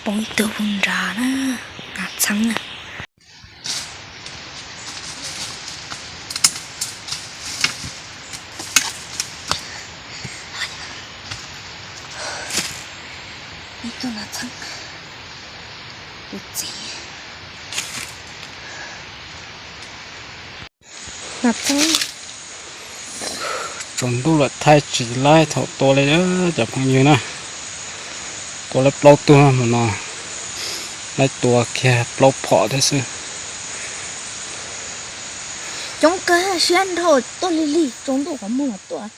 Poob ib tug nrad na, nas txheeb na. Ib tug nas txheeb, tus txiv. Nas txheeb. Tsaus ntuj lawm thaij tsis laib thaum tua li na cov phooj ywg na. Tua laib plaub tug mus no, laib tua kiag plaub phom thiab xwb. Coob kawg siab nrho tuaj lig lig tsaus ntuj qhov muag tuaj.